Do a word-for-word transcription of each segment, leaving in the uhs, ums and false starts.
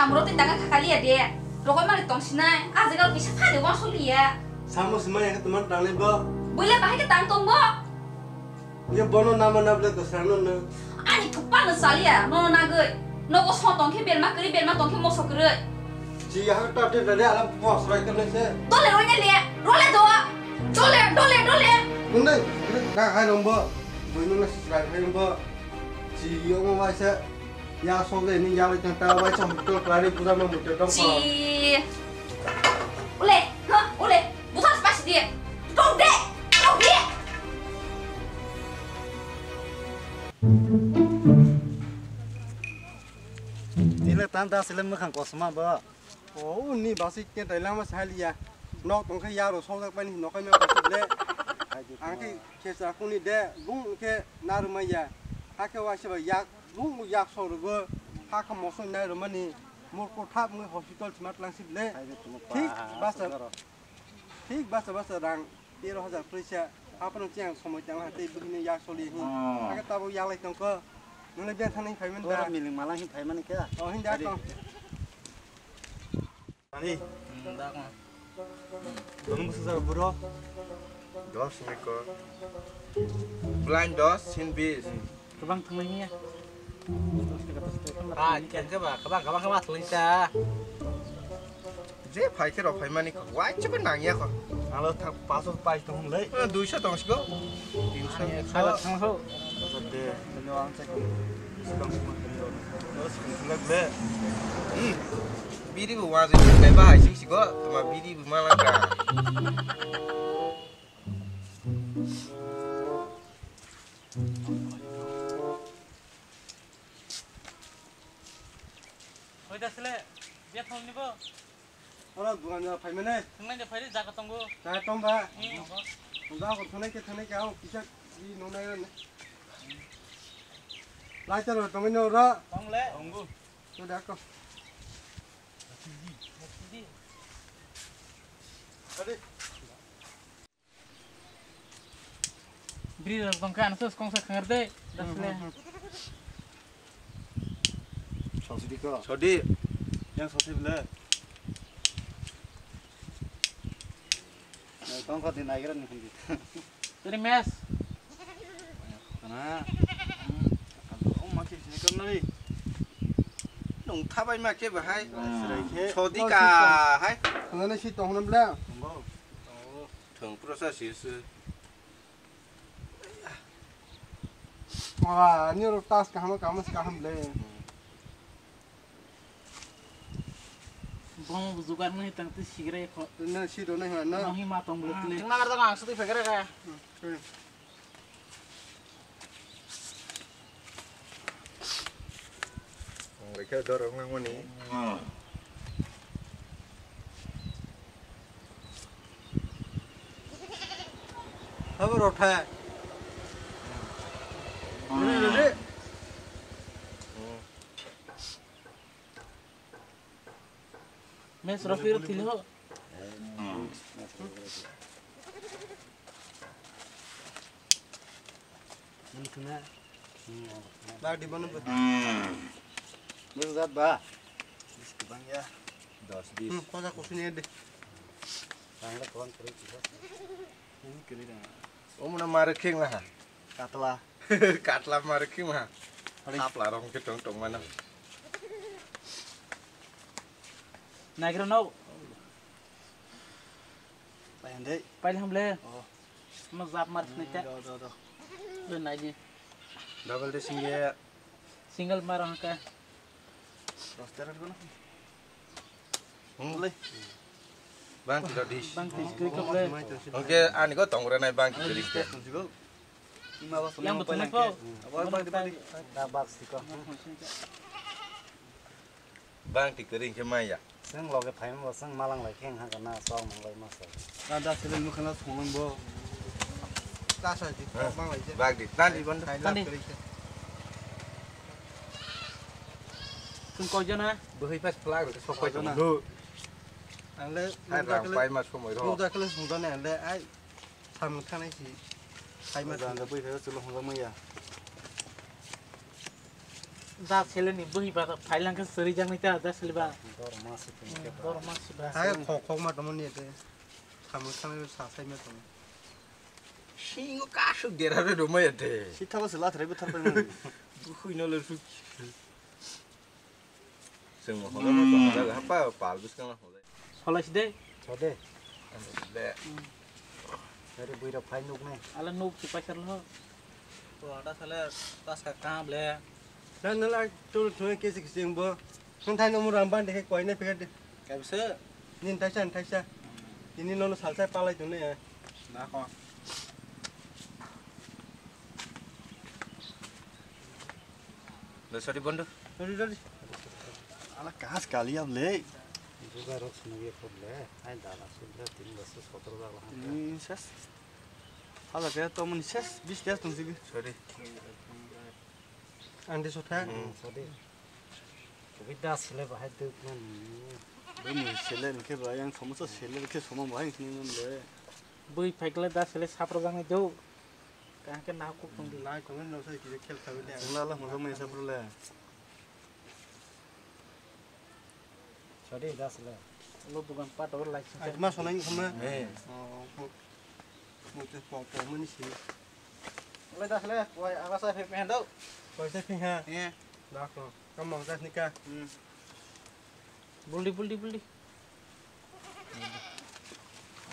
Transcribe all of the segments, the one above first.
Amro tei tanga khakaliya de. Rokoi mari tongsinai. A jaga kisa phade wan soliya. Samo simai ya teman tangnai bo. Buila bahai ke tang tong bo. Ye bono nama nable to sano no. Ani thukpa no saliya, no nagoi. Nogo so tongkhe belma kri, belma tongkhe moso kri. Chi ha ta te dade ala po srai kene se. Dole ronya le, role do. Dole, dole, dole. Nunde, na hai rombo. Buino na srai hai rombo. Chi yo mo waisa. Ya so de ni ya le ta ta waisa to klari puja ma muto dong. Chi. Ule, ha, ule. Buthas pasi dia. Dong de, dong de. Tile tan ta sile mwkhang kosma bo. O, uni basi ke tai lama saliya. Nok tongkhe yaro sojak pani nokai me kosle. Angke kesa kuni de, bung ke narumaya. Hake waisa ba yak, bung yak sorugo. Hake mosong narumani. Murko thap ngi hospital sima tlang sible. Thik basa. Thik basa basa rang tero hajar kwrwi sa. Haphano chiyang somoi tang ha tei bwrwini yak soli hi. Oh. Hakhe tabuk yaklai tongkho. Nungni beng thani phaiman da. Oro miling malang hi phaimani khe? Oh, hin da tong. Ani. Hmm, da kong. Tong bwswk jaga buro? Dos ni ko. Blind dos, sin bis. Kwbang thwnglai niya. Ah, khe ba, kwbang, kwbang, kwbang thwnglai ta. Je phai khe rok phai mani kho, wai chukun nang ya kho. Alo thang paso pai tong le. Eh, duiso tong siko. Tinso. Khala thang ho. De, tini ang check. Sikang sikang tini. Sikang sikang le. Hmm. Biri bu wa je kai ba hai sing siko, tuma biri bu malang ka. Hoi da sile, biya thong ni bo? Ora dukan ja phai mane. Thang nai de phai de jaga tongo. Jaga tong ba? Hmm. Jaga ko thonai ke thonai ke au kisa di nonai ran. Lai ta ro tong ni ora. Tong le. Tongo. To da ko. Adi. Bri rok tongkha, ano se skong se khangar de, dasle. Sosidi ko. Sodi. Yang sosi bele. Tongkha din aigra ni hindi. Teri mes. Kana. Oh, ma khe sini kam nai. Nung thabai ma khe bahai. Sodika hai. Kana si tong nam bla. Thwng process se. Ah, ni ro tas kaham, kaham, kaham le. Bong jugar nai tang ti sigre kho. Na si do nai ha na. Mohi ma tong bole tile. Tengna gar da ang sudi fegre ka. Ang lekha dor ang nang mani. Abo rotha. Re, re, re. Mes rofi ro thili ho. Bak di bono bak. Bus zat ba. Bis kubang ya. Dos bis. Hmm, kota kusini de. Tangla kuan kiri kita. Ini kiri dah. Omuna mare kheng lah. Katla. Katla mare kheng lah. Paling. Kapla rong ke tong tong mana. Naigra no. Payan deh. Payan hamle. Oh. Mo zap mar sini cak. Do, do, do. Lo nai di. Double dressing ye. Single mar hangka. Roster ko na. Hmm. Le. Bang kilo dis. Bang kilo dis ko le. Oke, ani ko tongra nai bang kilo dis. Yang betul ko. Apa bang di bang di. Da bak siko. Bang ti kering ke maya. Seng loge phaima bo seng malang lai kheng ha kana sok mang lai ma sok. Da da selen mukha na songlang bo. Ta sa di bang lai je. Bag di. Tandi bon. Tandi. Tung koi jana? Bohoi pas plag sok koi jana. Angle hai rang pai ma somoi ro. Muda kele sungda ne angle ai. Samung thanai si. Hai ma. Janda bui phai chulo hongla maya. Da seleni bwhi ba phailang khe sari jang nita da seliba. Dor ma si tong khe ba. Dor ma si ba. Hai khok khok ma tongmani ete. Samung samung sa sai ma tong. Singo kasuk dera re do ma ete. Sitha ba sela thre bithar pai. Bwhi no le su. Sing mo hono no tong da ha pa pal bis kang. Solai si de. Sode. Be. Ari buira phai nuk ne. Ala nuk si paisar lo. To ada sale tas ka kam le. Dan nala tul thue kesi kising bo. Nung thai no muram ban de koi ne phe de. Kaisa. Nin thaisa, nin thaisa. Ini nono salsa palai tune ya. Na ko. Lo sori bondo. Sori sori. Ala kas kali ab le. Juga rok sini ye khub le. Ai dala sudra tin bas sotro dala. Hmm, ses. Hala kaya to mun ses bis kaya tong sigi. Sori. Andi sotha. Hmm, sori. Kubi das le bahai duk man. Bini sele ke ba yang somosa sele ke somo bahai sini man le. Bui phaikle das le sapro jang ni duk. Kaham khe nahak kuk tong di. Nai kung no sai kisa khel khawi le. Chwla la hwnjak mai sa phuru le. Sadi das le. Lo dukan pat or lai sing. Ai ma sonai khama. Eh. Oh, mo. Mo te pok pok mani si. Le das le, wai aga sa phe phe do. Wai sa phe ha. Eh. Da ko. Kam mang das ni ka. Hmm. Buldi buldi buldi.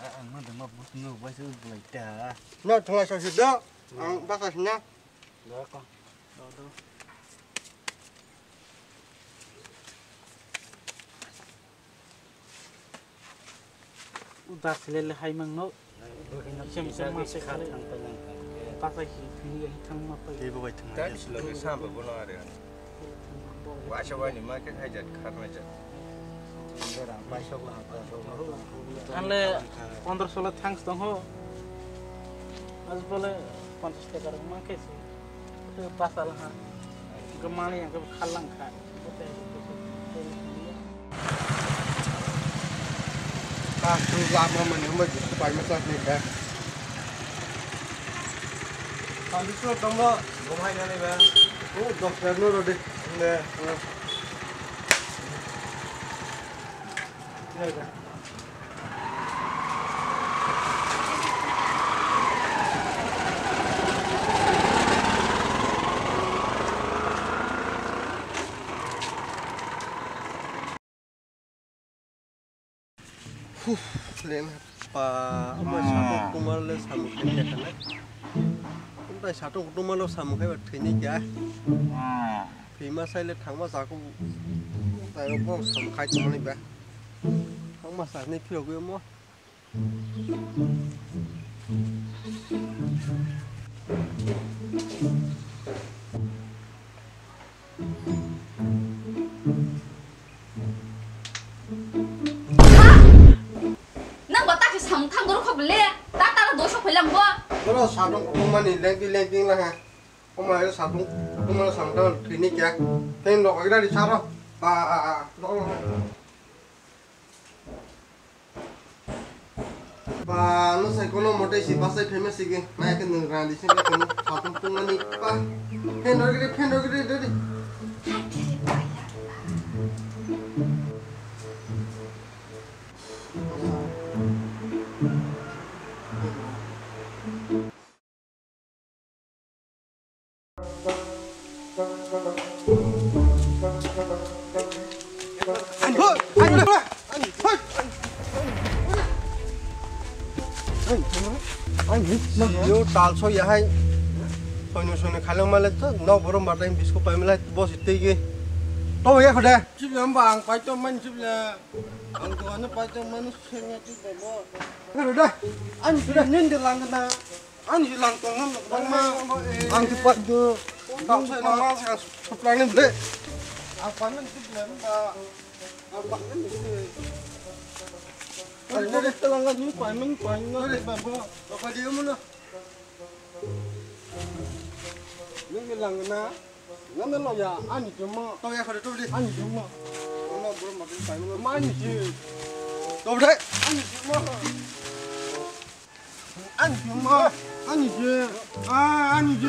Ang ma dama bus no bai se bulai ta. No thunga sa si do. Ang baka sina. Da ko. Do do. Uda selele hai mang no. Sem sem ma se kha thang pa nang. Pasa hi thang ya thang ma pa. Tei bo bai thang. Tei bislok ni sam bo no are. Waisa wani ma khe khai jat khar na jat. Anle pondro solo thangs tong ho. As bole ponchash taka rok ma khe se. Basa la ha. Gmani yang khalang kha. Kasu lama mani hamba jisu pai ma chas ni kha. Kasu so tamo. Gomai nani ba. O doktor no rode. Ne. Huh, lem pa, omo satok tumar le samung khai ya kane. Omo satok tumar lo samung khai ba thwini kya. Thwima sai le thangma jaku. Tai bo samung khai tumani ba. Thangma sa ni phiro gwi omo. Nang bo tak se samung thang doro kho bele, ta ta do sok phelang bo. Boro satung kutung mani lengpi lengpi lang ha. Omo ayo satung kutung mani samung thang thwini kya. Teng lok agra ri saro. Ba, ba, ba. Ba, no sai kono mote si basai pheme sigi. Nai ke nung rani sigi kono satung tungani pa. Phen rogiri, phen rogiri, rogiri. Yo talso yahai. Soino soino khalang male to no borom batai bisko paimlai bosi tege. To ya khode. Chibla ba ang paito man chibla. Ang to ano paito man senya ti bo. Khode. Ang sibla nin de lang na. Ani lang tong nam bang ma. Ang ti pat do. Tang sai na ma sa suplang ni ble. Ang pa men ti ble ba. Ang pa men ti ble. Ani ko telang ni pa men pa na ba bo. Apa dia mana? Ni lang na. Nana lo ya ani cuma. Tau ya khare tu di. Ani cuma. Ono bro ma pa na. Ma ani si. Tau dai. Ani cuma. Ani si ma, ani si, ah, ani si.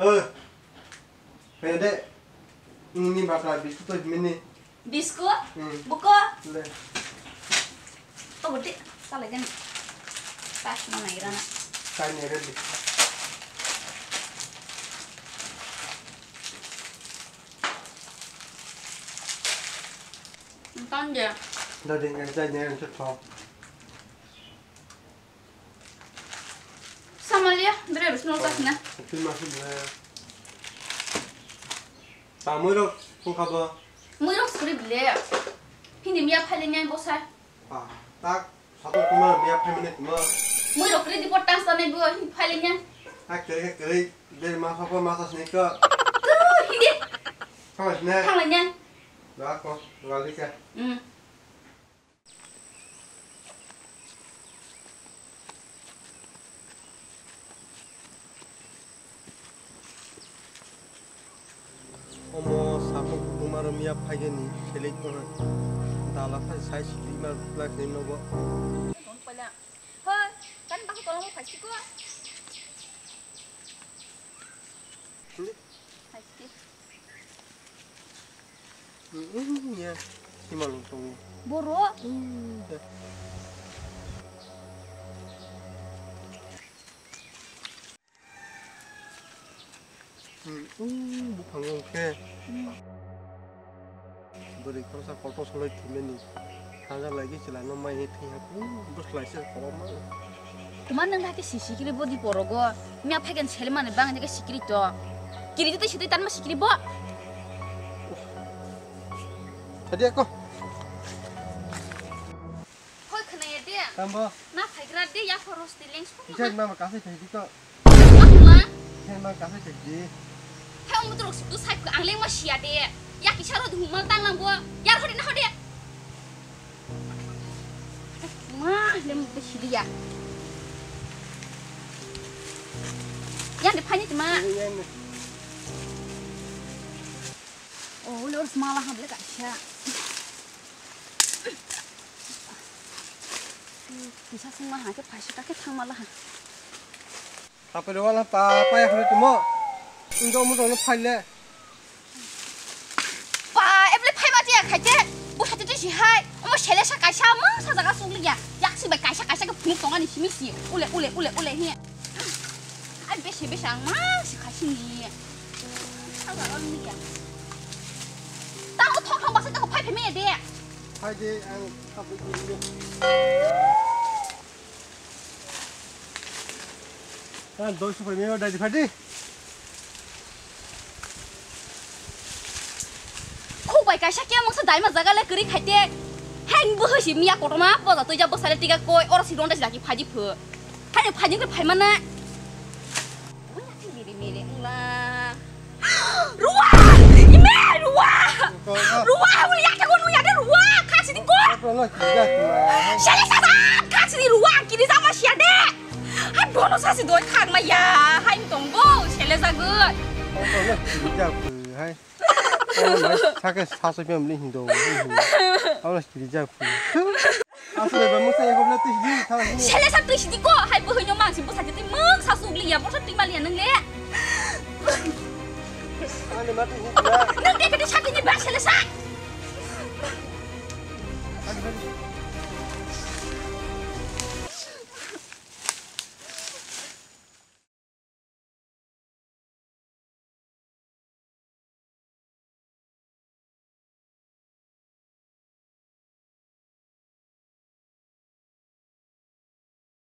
Oi. Pede. Ini bakal biskut tuh mini. Biskut? Hmm. Buko? Le. Oh, gede. Salah kan. Pas mana irana. Kain ya gede. Entonces. Dadi ngai jai ne entuk thok. Samalia, bere rusno tas na. Twi ma sub le. Ta mui rok sung kha bo. Mui rok suri bile. Hindi miya phale nyai bosai. Pa, tak, sabo kuma miya phai mene kuma. Mui rok ready por tas ta ne bo, hindi phale nyai. Tak kere kere, bere ma sabo ma tas ne ko. Tu, hindi. Thang ne. Thang ne. Ba ko, ba li ka. Hmm. Omo samung kutung maro miya phaigani selek tongha. Dala phai sai sili mar black ni nogo. Hoi, kan bak tolong phai siko. Sili. Phai siko. Hmm, ya. Simalung tongo. Boro? Hmm, ya. Hmm, hmm, buphang wng khe. Hmm. Bwrwi khoroksa kotor solai thwimani. Thangja lai khe chwla no mai thwi hap. Hmm, bwslai se kwbangma. Tuma nwng hai khe si sikiri bodi porogo. Mia phaikan sele mani bang je sikiri to. Kiri tei sitwi tanma sikiri bo. Thadi ako. Hoi khwnaya de. Tambo. Na phaigra de ya khoros de leng song. Jai mama kasai thai di to. Wah ma. Jai mama kasai thai di. Hai omo trok situ sai ang leng ma sia de. Ya kisa ro du mal tang lang bo. Ya hodi na hodi. Ma lem de sili ya. Ya de phani ma. Oh, le ors mala ha ble kaisa. Kisa sung ma ha ke phaisa ta ke thang mala ha. Thapere wala ta paya khore tumo. Indo mu dong phaile. Pa, eble phai ma tiya khaite. Bu hati tu si hai. Omo sele sa kaisa mang sa jaga sung liya. Yak si bai kaisa kaisa ke phunuk tong ani simi si. Ule, ule, ule, ule hi. Ai bese bese ang mang si khai sini. Sa jaga liya. Tango thok thok basa ta ko phai phai me de. Phai de ang thapere. Ah, doi sufai meo dai di phadi. Khuk bai kaisa khe mungsa daima jaga le kwrwi khaite. Heng bo hwsi miya kotorma poja tuija bwsale tiga koi oro si ronda si daki phaji phu. Haino phaji khe phaimana. Mere mere ula. Ruwa! Ime ruwa! Ruwa! Uli yake ko nuya de ruwa! Khasi di ko! Sele sasa! Khasi di ruwa! Kiri sama sia de! Hai bono sasi doi khak ma ya! Hai tongbo! Sele sagut! Hai. Sake saso pem ni hindo. Awla kiri jak. Asle ba musa ya hobla twi di tha. Sele sa twi sidi ko hai bo hino mang si bo sa twi mung sa sugli ya bo sa twi mali ya nang le. Ani mati ni ya. Nang de kete sa twi ni ba sele sa. Ani mati.